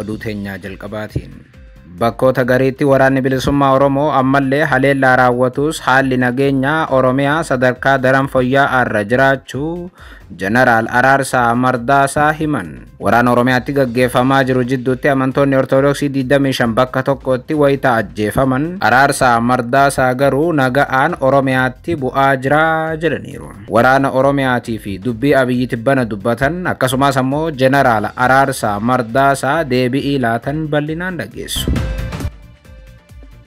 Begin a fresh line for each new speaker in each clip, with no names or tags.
Oduu teenyaa jalqabaatiin. Bakkoota gariitti waraanni bilisummaa Oromoo ammallee haleellaa raawwatus haalli nageenyaa Oromiyaa sadarkaa daran fooyya'aarra jiraachuu Jeneraal Araarsaa Mardaasaa himan. Waraana Oromiyaatti gaggeeffamaa jiru jidduutti amantoonni Ortodoksii 25 bakka tokkotti wayita ajjeefaman, Araarsaa Mardaasaa garuu naga'aan Oromiyaatti bu'aa jira jedhaniiru. Waraana Oromiyaatii fi dubbii Abiyyi tibbana dubbatan, akkasumas ammoo Jeneraal Araarsaa Mardaasaa deebi'ii laatan bal'inaan dhageessu.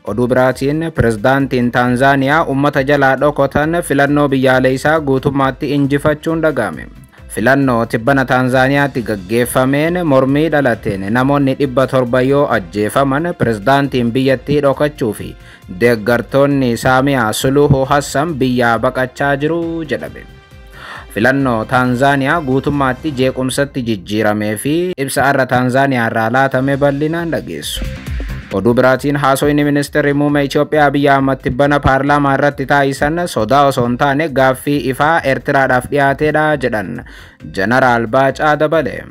Oduu biraatiin, pirezidaantiin Taanzaaniyaa uummata jalaa dhokotan filannoo biyyaalessaa guutummaatti injifachuun dhaga'ame. Filannoo tibbana Taanzaaniyaatti gaggeeffameen mormii dhalateen namoonni 700 yoo ajjeefaman, pirezidaantiin biyyattii dhokachuu fi deeggartoonni Saamiyaa Suluhu Hassan biyyaa baqachaa jiru jedhame. Filannoo Taanzaaniyaa guutummaatti jeequmsatti jijjiiramee fi ibsa har'a Taanzaaniyaa irraa laatame bal'inaan dhageessu. Oduu biraatiin, haasoyni ministeerri muummee Itoophiyaa Abiyyi Ahmad tibbana paarlaamaa irratti taasisan sodaa osoo hin taane gaaffii ifaa Eertiraadhaaf dhiyaateedha jedhan Jeneraal Baacaa Dabalee.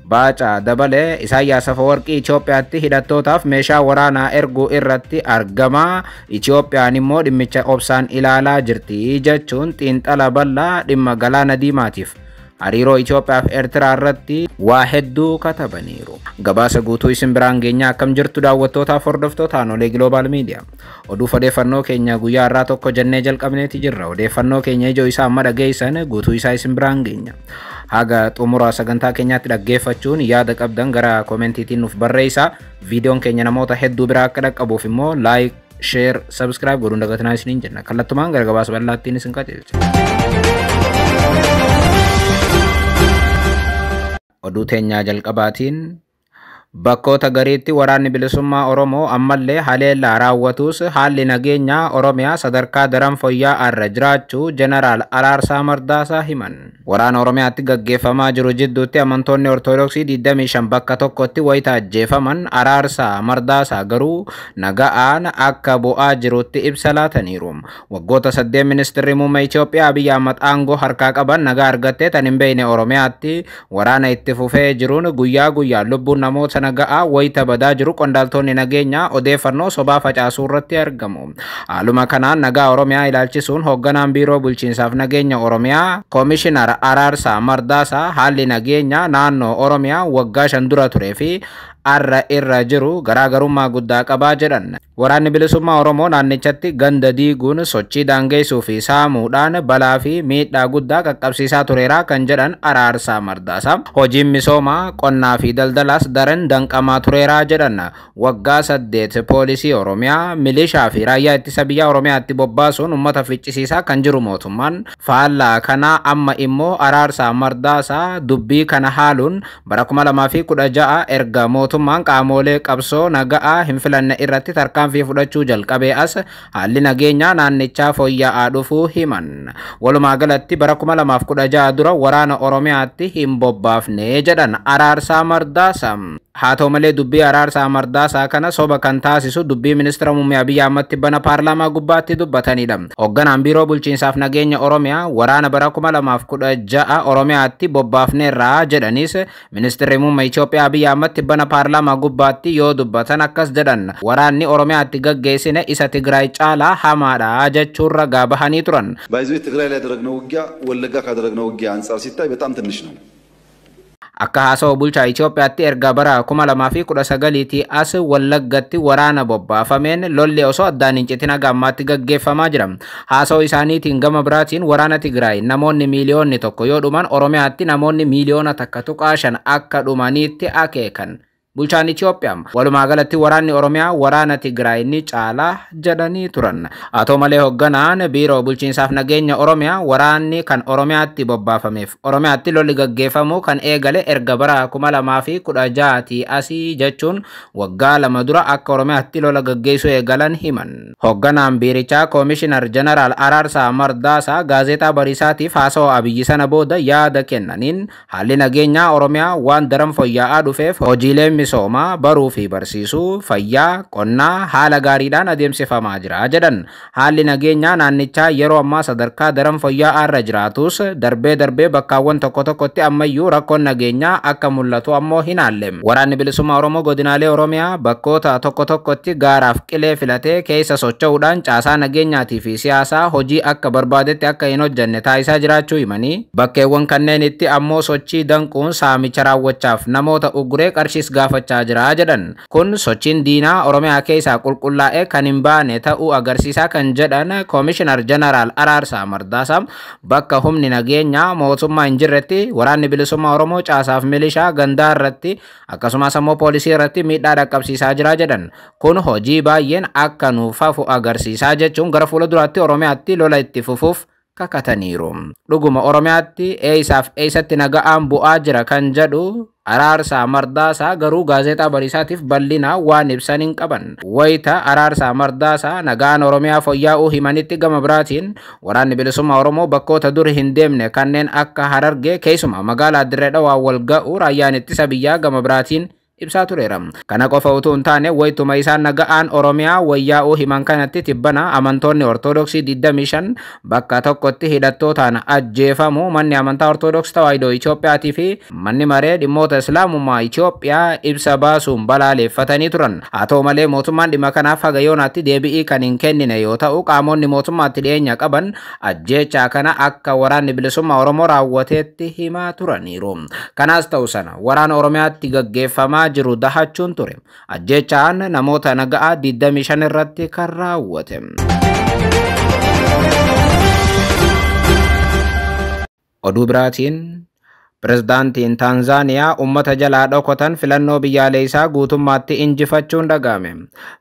Baacaa Dabalee Isaayyaas Afawarqii Itoophiyaatti hidhattootaaf meeshaa waraanaa erguu irratti argama. Itoophiyaan immoo dhimmicha obsaan ilaalaa jirti jechuun xiinxala bal'aa dhimma galaana diimaatiif hariiroo Itoophiyaa fi Eertiraa irratti waa hedduu katabaniiru. Gabaasa guutuu isin biraan geenyaa. Akkam jirtu daawwattootaaf hordoftoota Aanolee Global Media? Oduuf odeeffannoo keenya guyyaa har'aa tokko jennee jalqabneeti jirra. Odeeffannoo keenya ijoo isaa amma dhageessan guutuu isaa isin biraan geenya. Haga xumura sagantaa keenyaatti dhaggeeffachuun yaada qabdan gara koomentiitiin nuuf barreessaa. Viidiyoon keenya namoota hedduu biraa akka dhaqqabuuf immoo like, share, subscribe godhuun dagatinaa isiniin jenna. Kallattumaan gara gabaasa bal'aattiin isin qajeelcha. Oduu teenyaa jalqabaatiin, bakkoota gariitti waraanni bilisummaa Oromoo ammallee haleellaa raawwatus haalli nageenyaa Oromiyaa sadarkaa daran fooyya'aarra jiraachuu Jeneraal Araarsaa Mardaasaa himan. Waraana Oromiyaatti gaggeeffamaa jiru jidduutti amantoonni Ortodoksii 25 bakka tokkotti wayita ajjeefaman, Araarsaa Mardaasaa garuu naga'aan akka bu'aa jirutti ibsa laataniiru. Waggoota 8 ministeerri muummee Itoophiyaa Abiyyi Ahmad aangoo harkaa qaban nagaa argattee tan hin beekne Oromiyaatti waraana itti fufee jiruun guyyaa guyyaan lubbuun namoota naga'aa wayita badaa jiru qondaaltonni nageenyaa odeeffannoo sobaa facaasuu irratti argamu. Haaluma kanaan nagaa Oromiyaa ilaalchisuun hoogganaan biiroo bulchiinsaaf nageenya Oromiyaa Koomishinar Araarsaa Mardaasaa haalli nageenyaa naannoo Oromiyaa waggaa 5 dura turee fi arra irra jiru garaagarummaa guddaa qabaa jedhan. Waraanni bilisummaa Oromoo naannichatti ganda diiguun, sochii daangeessuu fi saamuudhaan balaa fi miidhaa guddaa qaqqabsiisaa tureera kan jedhan Araarsaa Mardaasaa, hojiin misoomaa qonnaa fi daldalaas daran danqamaa tureera jedhan. Waggaa 8 poolisii Oromiyaa, milishaa fi raayyaa ittisa biyyaa Oromiyaatti bobbaasuun uummata ficcisiisaa kan jiru mootummaan, faallaa kanaa amma immoo Araarsaa Mardaasaa dubbii kana haaluun bara 2016 erga mootummaan qaamolee qabsoo naga'aa hin filanne irratti tarkaanfii fudhachuu jalqabee as haalli nageenyaa naannichaa fooyya'aa dhufuu himan. Walumaa galatti bara 2016 dura waraana Oromiyaatti hin bobbaafne jedhan Araarsaa Mardaasaa. Haa ta'u malee, dubbii Araarsaa Mardaasaa kana soba kan taasisu dubbii ministeera muummee Abiyyi Ahmad tibbana paarlaamaa gubbaatti dubbatanidha. Hoogganaan biiroo bulchiinsaaf nageenya Oromiyaa waraana bara 2016 Oromiyaatti bobbaafneerraa jedhanis, ministeerri muummee Itoophiyaa Abiyyi Ahmad tibbana paarlaamaa gubbaatti yoo dubbatan akkas jedhan: "Waraanni Oromiyaatti gaggeessine isa Tigraay caalaa hamaadha" jechuun ragaa bahanii turan.
ባይዞ ትግራይ ላይ ያደረግነው ውጊያ ወለጋ ካደረግነው ውጊያ አንጻር ሲታይ በጣም ትንሽ ነው።
Akka haasawa bulchaa Itoophiyaatti erga bara 2019 as Wallaggatti waraana bobbaafameen lolli osoo addaan hin citin haga ammaatti gaggeeffamaa jira. Haasawa isaaniitiin gama biraatiin waraana Tigraay namoonni miiliyoonni 1 yoo dhuman Oromiyaatti namoonni miiliyoona 1.5 akka dhumaniitti akeekan. Bulchaan Itoophiyaa walumaa galatti waraanni Oromiyaa waraana Tigraay ni caala jedhanii turan. Haa ta'u malee, hoogganaan biiroo bulchiinsaaf nageenya Oromiyaa waraanni kan Oromiyaatti bobbaafameef Oromiyaatti lolli gaggeeffamuu kan eegale erga bara 2016 asii jechuun waggaa 2 dura akka Oromiyaatti lola gaggeessuu eegalan himan. Hoogganaan biirichaa Koomishinar Jeneraal Araarsaa Mardaasaa gaazexaa Bariisaatiif haasawa Abiyyi sana booda yaada kennaniin haalli nageenyaa Oromiyaa waan daran fooyya'aa dhufeef hojiileen misoomaa, baruu fi barsiisuu, fayyaa, qonnaa haala gaariidhaan adeemsifamaa jira jedhan. Haalli nageenyaa naannichaa yeroo ammaa sadarkaa daran fooyya'aa irra jiraatus, darbee darbee bakkaawwan tokko tokkotti ammayyuu rakkoon nageenyaa akka mul'atu ammoo hin haalle. Waraanni Bilisummaa Oromoo godinaalee Oromiyaa bakkoota tokko tokkotti gaaraaf qilee filatee keessa socho'uudhaan caasaa nageenyaatii fi siyaasaa hojii akka barbaadetti akka hin hojjenne taasisaa jiraachuu himanii, bakkeewwan kanneenitti ammoo sochii danquun saamicha raawwachaaf namoota ugguree qarshiis gaafachaa jira jedhan. Kun sochiin diinaa Oromiyaa keessaa qulqullaa'ee kan hin baane ta'uu agarsiisaa kan jedhan Koomishinar Jeneraal Araarsaa Mardaasaa, bakka humni nageenyaa mootummaa hin jirretti Waraanni Bilisummaa Oromoo caasaaf milishaa gandaa irratti akkasumas ammoo poolisii irratti miidhaa dhaqqabsiisaa jira jedhan. Kun hojii baay'een akka nuuf hafu agarsiisaa jechuun gara fuula duraatti Oromiyaatti lola itti fufuuf kakataniiru. Dhuguma Oromiyaatti eessaaf eessatti naga'aan bu'aa jira kan jedhu Araarsaa Mardaasaa garuu Gaazexaa Bariisaatiif bal'inaa waan ibsan hin qaban. Wayita Araarsaa Mardaasaa nagaan Oromiyaa fooyya'uu himanitti, gama biraatiin Waraanni Bilisummaa Oromoo bakkoota dur hin deemne kanneen akka Harargee, keessumaa magaalaa Dirree Dhawaa wal ga'uu raayyaan ittisa biyyaa gama biraatiin ibsaa tureera. Kana qofa utuu hin taane, wayituma isaan naga'aan Oromiyaa wayyaa'uu himan kanatti tibbana amantoonni Ortodoksii 25 bakka tokkotti hidhattootaan ajjeefamu manni amantaa Ortodoksii Tawaahidoo Itiyoophiyaatii fi manni maree dhimmoota Islaamummaa Itiyoophiyaa ibsa baasuun balaaleffatanii turan. Haa ta'u malee, mootummaan dhimma kanaaf haga yoonaatti deebi'ii kan hin kennine yoo ta'u, qaamonni mootummaatti dhiyeenya qaban ajjeechaa kana akka Waraanni Bilisummaa Oromoo raawwateetti himaa turaniiru. Kanaas ta'u sana, waraana Oromiyaatti gaggeeffamaa jiru dahachuun ture ajjeechaan namoota naga'aa 25 irratti kan raawwate. Oduu biraatiin, Pirezidaantiin Taanzaaniyaa uummata jalaa dhokatan filannoo biyyaalessaa guutummaatti injifachuun dhaga'ame.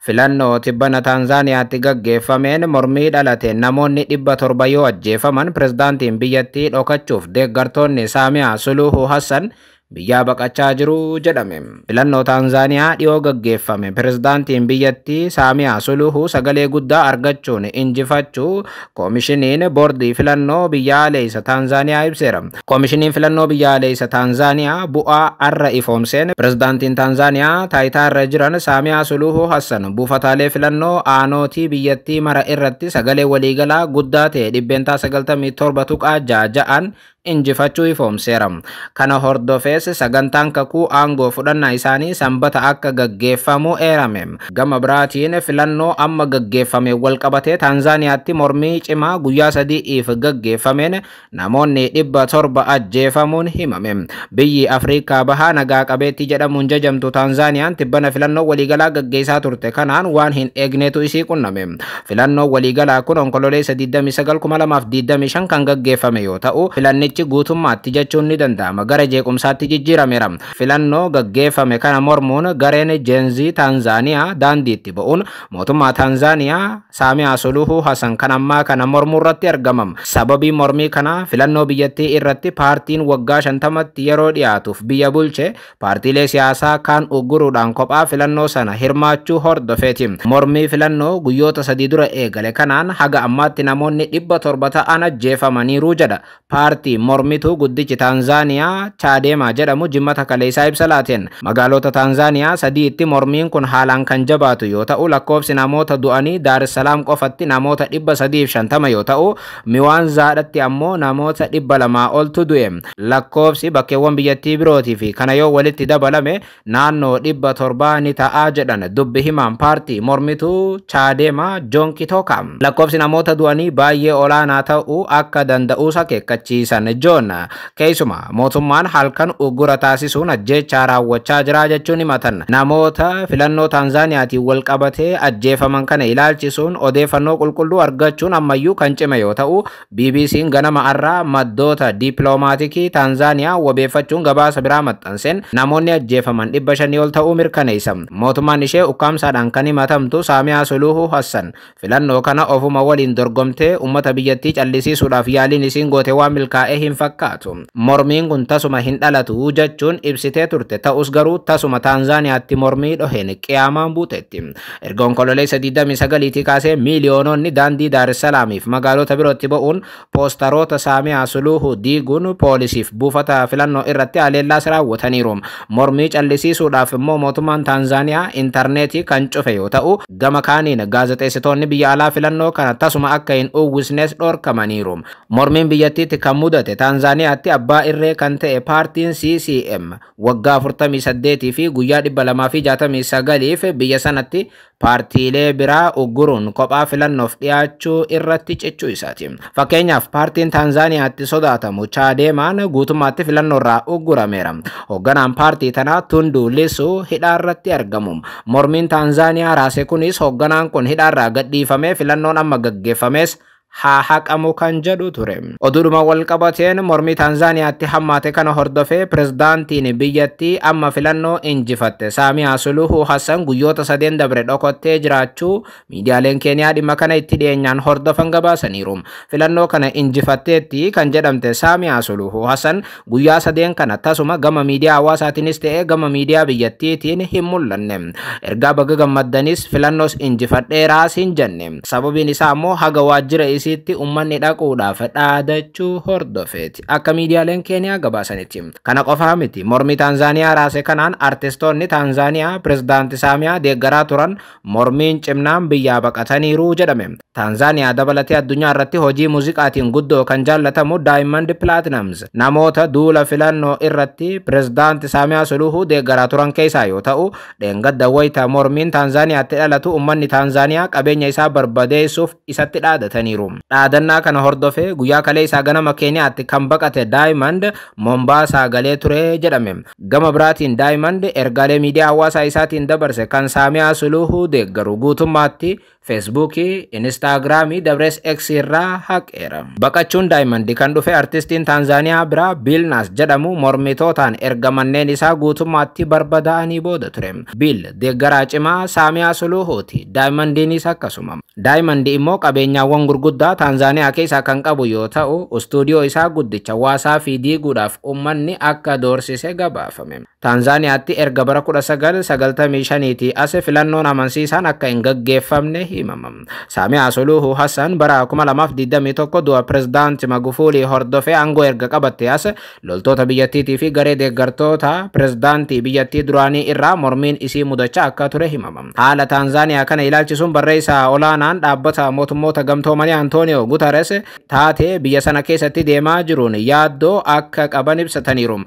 Filannoo tibbana Taanzaaniyaatti gaggeeffameen mormii dhalateen namoonni 700 yoo ajjeefaman, pirezidaantiin biyyattii dhokachuuf deeggartoonni Saamiyaa Suluhu Hassan biyyaa baqachaa jiru jedhame. Filannoo Taanzaaniyaa dhiyoo gaggeeffame pirezidaantiin biyyattii Saamiyaa Suluhu sagalee guddaa argachuun injifachuu koomishiniin boordii filannoo biyyaalessa Taanzaaniyaa ibseera. Koomishiniin filannoo biyyaalessa Taanzaaniyaa bu'aa arra ifoomseen, pirezidaantiin Taanzaaniyaa taayitaa irra jiran Saamiyaa Suluhu Hassan buufataalee filannoo aanootii biyyattii mara irratti sagalee waliigalaa guddaa ta'e 97.66n injifachuu ifoomseera. Kana hordofees sagantaan kakuu aangoo fudhannaa isaanii Sanbata akka gaggeeffamu eerame. Gama biraatiin, filannoo amma gaggeeffame walqabatee Taanzaaniyaatti mormii cimaa guyyaa 3f gaggeeffameen namoonni 700 ajjeefamuun himame. Biyyi Afrikaa Bahaa nagaa qabeettii jedhamuun jajamtu Taanzaaniyaan tibbana filannoo waliigalaa gaggeessaa turte kanaan waan hin eegnetu isii qunname. Filannoo waliigalaa kun Onkololeessa 29, 2025 kan gaggeeffame yoo ta'u, filannichi guutummaatti jechuun ni danda'ama gara jeequmsaatti jijjiirameera. Filannoo gaggeeffame kana mormuun gareen Gen Z Taanzaaniyaa daandiitti ba'uun mootummaa Taanzaaniyaa Saamiyaa Suluhuu Hasan kan ammaa kana mormuu irratti argamam. Sababii mormii kana filannoo biyyattii irratti paartiin waggaa 50tti yeroo dhiyaatuuf biyya bulche paartiilee siyaasaa kaan ugguruudhaan kophaa filannoo sana hirmaachuu hordofeeti. Mormii filannoo guyyoota 3 dura eegale kanaan haga ammaatti namoonni 700 ta'an ajjeefamaniiru jedha paartii mormituu guddichi Taanzaaniyaa Chaadeemaa jedhamu Jimmata kaleessaa ibsa laateen. Magaalota Taanzaaniyaa sadiitti mormiin kun haalaan kan jabaatu yoo ta'u, lakkoofsi namoota du'anii Daar es Salaam qofatti namoota 350 yoo ta'u, Miwaanzaadhatti ammoo namoota 200 oltu du'e. Lakkoofsi bakkeewwan biyyattii birootii fi kana yoo walitti dabalame naannoo 700 ni ta'aa jedhan dubbi himaan paartii mormituu Chaadeemaa Joon Kitooka. Lakkoofsi namoota du'anii baay'ee olaanaa ta'uu akka danda'us akeekkachiisan Joon. Keessumaa mootummaan halkan uggura taasisuun ajjeechaa raawwachaa jira jechuun himatan. Namoota filannoo Taanzaaniyaatiin wal qabatee ajjeefaman kana ilaalchisuun odeeffannoo qulqulluu argachuun ammayyuu kan cime yoo ta'u, BBC'n ganama har'aa maddoota dippiloomaatiikii Taanzaaniyaa wabeeffachuun gabaasa biraa maxxanseen namoonni ajjeefaman 500 ol ta'uu mirkaneessa. Mootummaan ishee ukkaamsaadhaan kan himatamtu Saamiyaa Suluhuu Hassan filannoo kana ofuma waliin dorgomtee uummata biyyattii callisiisuudhaaf yaaliin isiin goote waan milkaa'ee hin fakkaatu. Mormiin kun tasuma hin dhalatu. argatu jechuun ibsitee turte. Ta'us garuu tasuma Taanzaaniyaatti mormii dhoheen qiyaamaan buuteetti. Erga Onkololeessa 29 kaasee miiliyoononni daandii Daaressalaamiif magaalota birootti ba'uun poostaroota Saamiyaa Suluhu diiguun poolisiif buufata filannoo irratti haleellaas raawwataniiru. Mormii callisiisuudhaaf immoo mootummaan Taanzaaniyaa intarneetii kan cufe yoo ta'u, gama kaaniin gaazexeessitoonni biyya alaa filannoo kana tasuma akka hin uwwisnes dhorkamaniiru. Mormiin biyyattiitti kan mudate Taanzaaniyaatti abbaa irree kan ta'e paartiin CCM waggaa 48 fi guyyaa 269f biyya sanatti paartiilee biraa ugguruun kophaa filannoof dhiyaachuu irratti cichuu isaati. Fakkeenyaaf, paartiin Taanzaaniyaatti sodaatamu Chaadeemaan guutummaatti filannoorraa uggurameera. Hoogganaan paartii tanaa Tundu Lissu hidhaarratti argamu. Mormiin Taanzaaniyaa raase kunis hoogganaan kun hidhaarraa gadhiifamee filannoon amma gaggeeffames haa haqamu kan jedhu ture. Oduudhuma wal qabateen, mormii Taanzaaniyaatti hammaate kana hordofee pirezidaantiin biyyattii amma filannoo injifatte Saamiyaa Suluhu Hassan guyyoota 3 dabre dhokottee jiraachuu miidiyaaleen Keeniyaa dhimma kana itti dhiyeenyaan hordofan gabaasaniiru. Filannoo kana injifatteetti kan jedhamte Saamiyaa Suluhu Hassan guyyaa 3 kana tasuma gama miidiyaa hawaasaatiinis ta'e gama miidiyaa biyyattiitiin hin mul'anne. Ergaa baga gammaddanis filannoos injifadheeraas hin jenne. Sababiin isaa immoo haga waajjira isiitti uummanni dhaquudhaaf dhaadachuu hordofeeti, akka miidiyaaleen Keeniyaa gabaasanitti. Kana qofaa miti, mormii Taanzaaniyaa raase kanaan artistoonni Taanzaaniyaa pirezidaanti Saamiyaa deeggaraa turan mormiin cimnaan biyyaa baqataniiru jedhame. Taanzaaniyaa dabalatee addunyaa irratti hojii muuziqaatiin guddoo kan jaallatamu Diamond Platnumz namoota duula filannoo irratti pirezidaanti Saamiyaa Suluhuu deeggaraa turan keessaa yoo ta'u, dheengadda wayita mormiin Taanzaaniyaatti dhalatu uummanni Taanzaaniyaa qabeenya isaa barbadeessuuf isatti dhaadataniiru. Dhaadannaa kana hordofee guyyaa kalee isaa ganama Keeniyaatti kan baqate Diamond Mombaasaa galee ture jedhame. Gama biraatiin, Diamond ergaalee miidiyaa hawaasaa isaatiin dabarse kan Saamiyaa Suluhuu deeggaru guutummaatti Feesbuukii, Inistaagiraamii dabrees X irraa haqeera. Baqachuun Diamond kan dhufe artistiin Taanzaaniyaa biraa Biilnaas jedhamu mormitootaan erga manneen isaa guutummaatti barbadaa'anii booda ture. Biil deeggaraa cimaa Saamiyaa Suluhuuti. Diamondiinis akkasuma. Diamond immoo qabeenyaawwan gurguddaa Taanzaaniyaa keessaa kan qabu yoo ta'u, istuudiyoo isaa guddicha Waasaa fi diiguudhaaf uummanni akka doorsise gabaafame. Taanzaaniyaatti erga bara 1995 as filannoon amansiisaan akka hin gaggeeffamne himama. Saamiyaa Suluhu Hassan bara 2021 du'a pirezidaanti Magufuulii hordofee aangoo erga qabatte as loltoota biyyattiitii fi garee deeggartoota pirezidaantii biyyattii duraanii irraa mormiin isii mudachaa akka ture himama. Haala Taanzaaniyaa kana ilaalchisuun barreessaa olaanaan dhaabbata mootummoota gamtoomanii Antooniyoo Guterres taatee biyya sana keessatti deemaa jiruun yaaddoo akka qaban ibsataniiru.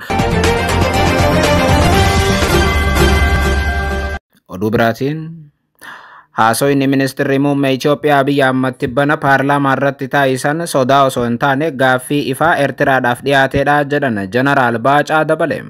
Oduu biraatiin, haasoyni ministeerri muummee Itoophiyaa Abiy Ahmad tibbana paarlaamaa irratti taasisan sodaa osoo hin taane gaaffii ifaa Eertiraadhaaf dhiyaateedha jedhan Jeneraal Baacaa Dabale.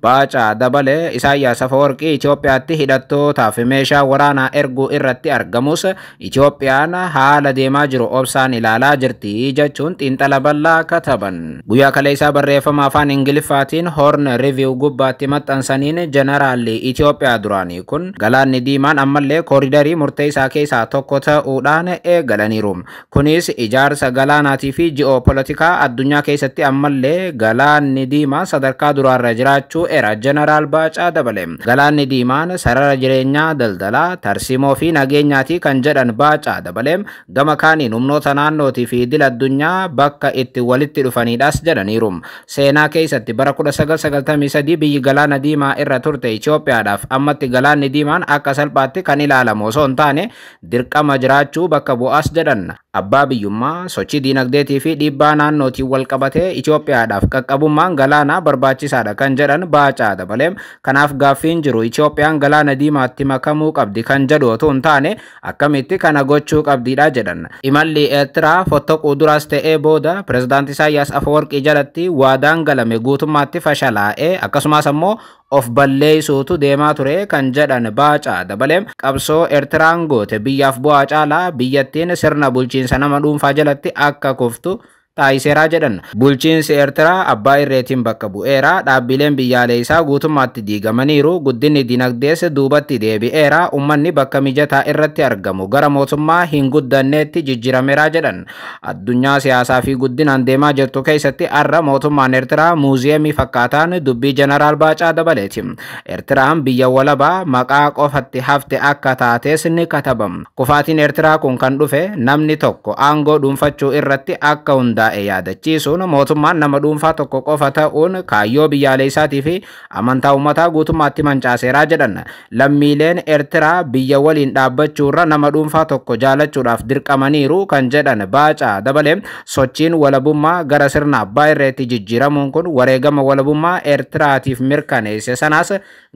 Baacaa Dabale Isaayyaas Afawarqii Itoophiyaatti hidhattootaaf meeshaa waraanaa erguu irratti argamus Itoophiyaan haala deemaa jiru obsaan ilaalaa jirti jechuun xiinxala bal'aa kataban. Guyyaa kaleessaa barreeffama afaan Ingiliffaatiin Horn Review gubbaatti maxxansaniin Jeneraalli Itoophiyaa duraanii kun galaanni diimaan ammallee kooridarii murteessaa keessaa tokko ta'uudhaan eegalaniiru. Kunis ijaarsa galaanaatii fi ji'oopolitikaa addunyaa keessatti ammallee galaanni diimaa sadarkaa duraarra jiraachuu era Jeneraal Baacaa Dabale. Galaanni diimaan sarara jireenyaa daldalaa, tarsiimoo fi nageenyaatii kan jedhan Baacaa Dabale, gama kaaniin humnoota naannootii fi idil addunyaa bakka itti walitti dhufanidhas jedhaniiru. Seenaa keessatti bara 1993 biyyi galaana diimaa irra turte Itoophiyaadhaaf ammatti galaanni diimaan akka salphaatti kan ilaalamu osoo hin taane dirqama jiraachuu bakka bu'aas jedhan. Abbaa biyyummaa, sochii diinagdeetii fi dhiibbaa naannootiin wal qabatee Itoophiyaadhaaf qaqqabummaan galaanaa barbaachisaadha kan jedhan Baacaa Dabalee, kanaaf gaaffiin jiru Itoophiyaan galaana diimaatti makamuu qabdi kan jedhu otoo hin taane akkamitti kana gochuu qabdiidha jedhan. Imalli Eertiraa fottoquu duraas ta'ee booda pirezidaanti Isaayyaas Afawarqii jalatti waadaan galame guutummaatti fashalaa'ee akkasumas ammoo of balleessuutu deemaa ture kan jedhan Baacaa Dabalee, qabsoo Eertiraan goote biyyaaf bu'aa caalaa biyyattiin sirna bulchiinsa nama dhuunfaa jalatti akka kuftu taasiseeraa jedhan. Bulchiinsi Eertiraa abbaa irreetiin bakka bu'eera. Dhaabbileen biyyaalessaa guutummaatti diigamaniiru. Guddinni dinagdees duubatti deebi'eera. Uummanni bakka mijataa irratti argamu gara mootummaa hin guddanneetti jijjiirameera jedhan. Addunyaa siyaasaa fi guddinaan deemaa jirtu keessatti har'a mootummaan Eertiraa muuziyeemii fakkaataan dubbii Jeneraal Baacaa Dabaleeti. Eertiraan biyya walabaa maqaa qofatti hafte akka taates ni katabam. Kufaatiin Eertiraa kun kan dhufe namni tokko aangoo dhuunfachuu irratti akka hundaa'e yaadachiisuun mootummaan nama dhuunfaa tokko qofa ta'uun kaayyoo biyyaalessaatii fi amantaa uummataa guutummaatti mancaaseeraa jedhan. Lammiileen Eertiraa biyya waliin dhaabbachuurra nama dhuunfaa tokko jaalachuudhaaf dirqamaniiru kan jedhan Baacaa Dabalee, sochiin walabummaa gara sirna abbaa irreetti jijjiiramuun kun wareegama walabummaa Eertiraatiif mirkaneesse sanaas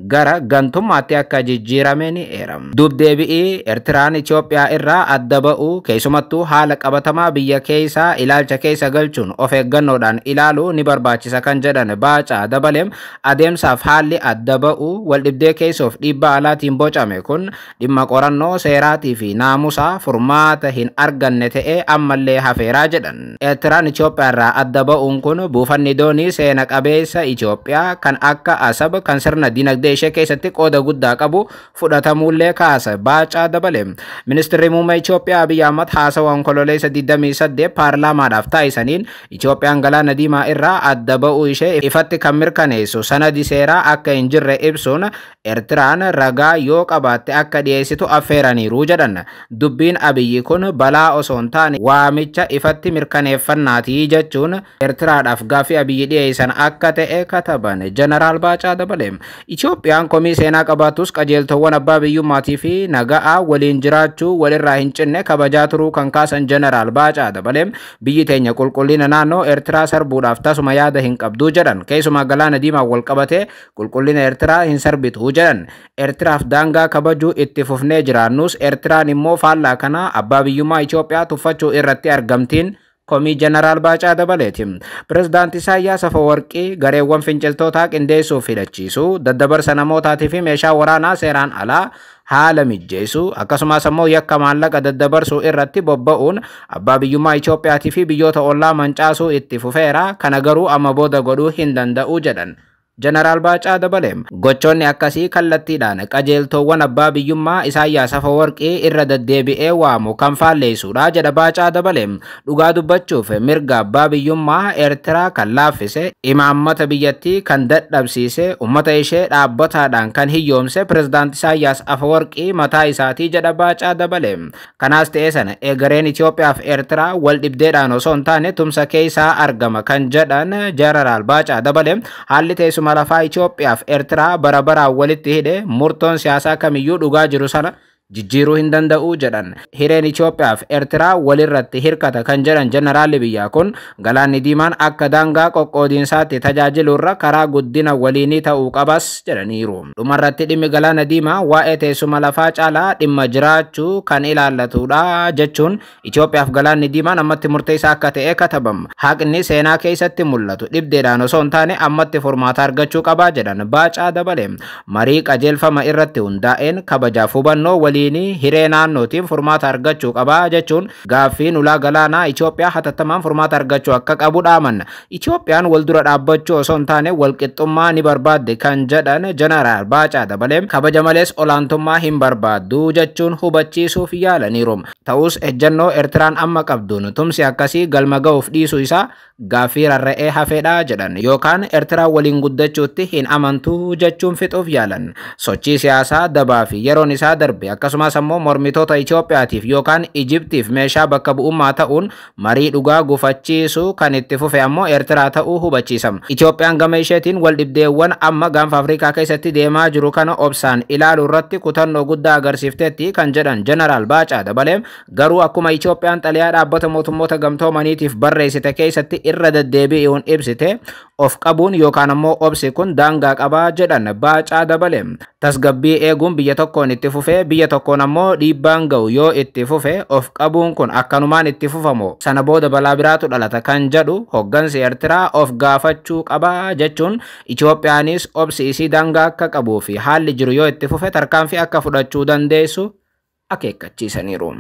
gara gantummaatti akka jijjiirame ni eerama. Dubdeebi'ii Eertiraan Itoophiyaa irraa adda ba'uu keessumattuu haala qabatamaa biyya keessaa ilaalcha keessa galchuun of eeggannoodhaan ilaaluu ni barbaachisa kan jedhan Baacaa Dabalee, adeemsaaf haalli adda ba'uu waldhibdee keessoof dhiibbaa alaatiin bocame kun dhimma qorannoo seeraatii fi naamusaa furmaata hin arganne ta'ee ammallee hafeeraa jedhan. Eertiraan Itoophiyaa irraa adda ba'uun kun buufanni doonii seena qabeessa Itoophiyaa kan akka Asab kan sirna dinagdee ishee keessatti qooda guddaa qabu fudhatamuullee kaasa Baacaa Dabalee. Ministeerri muummee Itoophiyaa Abiy Ahmad haasawaa Onkololeessa 28 paarlaamaadhaaf taasisaniin Itoophiyaan galaana diimaa irraa adda ba'uu ishee ifatti kan mirkaneessu sanadi seeraa akka hin jirre ibsuun Eertiraan ragaa yoo qabaatte akka dhiyeessitu affeeraniiru jedhan. Dubbiin Abiyyi kun balaa osoo hin taane waamicha ifatti mirkaneeffannaatii jechuun Eertiraadhaaf gaaffii Abiyyi dhiyeessan akka ta'e kataban Jeneraal Baacaa Dabalee. Itoophiyaan komii seenaa qabaatus qajeeltowwan abbaa biyyummaatii fi naga'aa waliin jiraachuu walirraa hin cinne kabajaa turuu kan kaasan Jeneraal Baacaa Dabalee, biyyi teenya qulqullina naannoo Eertiraa sarbuudhaaf tasuma yaada hin qabduu jedhan. Keessumaa galaana diimaa wal qabatee qulqullina Eertiraa hin sarbitu jedhan. Eertiraaf daangaa kabajuu itti fufnee jiraannus Eertiraan immoo faallaa kana abbaa biyyummaa Itoophiyaa tuffachuu irratti argamtiin komii Jeneraal Baacaa Dabaleeti. Pirezidaanti Isaayyaas Afawarqii gareewwan finciltootaa qindeessuuf hidhachiisuu, daddabarsa namootaatii fi meeshaa waraanaa seeraan alaa haala mijjeessuu, akkasumas immoo yakka maallaqa daddabarsuu irratti bobba'uun abbaa biyyummaa Itoophiyaatii fi biyyoota ollaa mancaasuu itti fufeera. Kana garuu amma booda godhuu hin danda'u jedhan. Jeneraal Baacaa Dabalee, gochoonni akkasii kallattiidhaan qajeeltowwan abbaa biyyummaa Isaayyaas Afawarqii irra deddeebi'ee waamu kan faalleessuudha jedha Baacaa Dabalee. Dhugaa dubbachuuf mirga abbaa biyyummaa Eertiraa kan laaffise, imaammata biyyattii kan dadhabsiise, uummata ishee dhaabbataadhaan kan hiyyoomse pirezidaanti Isaayyaas Afawarqii mataa isaatii jedha Baacaa Dabalee. Kanaas ta'ee sana egereen Itoophiyaa fi Eertiraa wal dhibdeedhaan osoo hin taane tumsa keessaa argama kan jedhan Jeneraal Baacaa Dabalee, haalli teessuma lafaa Itoophiyaa fi Eertiraa bara baraan walitti hidhe murtoon siyaasaa kamiyyuu dhugaa jiru sana jijjiiruu hin danda'u jedhan. Hireen Itoophiyaa fi Eertiraa walirratti hirkata kan jedhan jeneraalli biyyaa kun galaanni diimaan akka daangaa qoqqoodiinsaatti tajaajilurra karaa guddina waliinii ta'uu qabas jedhaniiru. Dhumarratti dhimmi galaana diimaa waa'ee teessuma lafaa caalaa dhimma jiraachuu kan ilaallatudha jechuun Itoophiyaaf galaanni diimaan ammatti murteessaa akka ta'e katabama. Haqni seenaa keessatti mul'atu dhibdeedhaan osoo hin taane ammatti furmaata argachuu qabaa jedhan Baacaa Dabalee. Marii qajeelfama irratti hundaa'een kabajaaf hubannoo waliinii hiree naannootiin furmaata argachuu qabaa jechuun gaaffiin ulaa galaanaa Itoophiyaa hatattamaan furmaata argachuu akka qabu dhaaman. Itoophiyaan wal dura dhaabbachuu osoo hin taane walqixxummaa ni barbaadde kan jedhan Jeneraal Baacaa Dabalee, kabaja malees olaantummaa hin barbaaddu jechuun hubachiisuuf yaalaniiru. Ta'us ejjennoo Eertiraan amma qabduun tumsi akkasii galma ga'uuf dhiisuu isaa gaaffii rarra'ee hafeedha jedhan, yookaan Eertiraan waliin guddachuutti hin amantuu jechuun fixuuf yaalan. Sochii siyaasaa dabaa fi yeroon isaa darbe akkasumas ammoo mormitoota Itoophiyaatiif yookaan Ijiptiif meeshaa bakka bu'ummaa ta'uun marii dhugaa gufachiisuu kan itti fufe ammoo Eertiraa ta'uu hubachiisa. Itoophiyaan gama isheetiin wal dhibdeewwan amma gaanfa Afrikaa keessatti deemaa jiru kana obsaan ilaaluu irratti kutannoo guddaa agarsiifteetti kan jedhan Jeneraal Baacaa Dabalee, garuu akkuma Itoophiyaan xalayaa dhaabbata mootummoota gamtoomaniitiif barreessite keessatti irra deddeebi'uun ibsite of qabuun yookaan ammoo obsi kun daangaa qabaa jedhan Baacaa Dabalee. Tasgabbii eeguun biyya tokkoon itti fufee biyya tokkoon ammoo dhiibbaan ga'u yoo itti fufe of qabuun kun akkanumaan itti fufamo sana booda balaa biraatu dhalata kan jedhu hoggansi Eertiraa of gaafachuu qabaa jechuun Itoophiyaanis obsi isii daangaa akka qabuu fi haalli jiru yoo itti fufe tarkaanfii akka fudhachuu dandeessu akeekkachiisaniiru.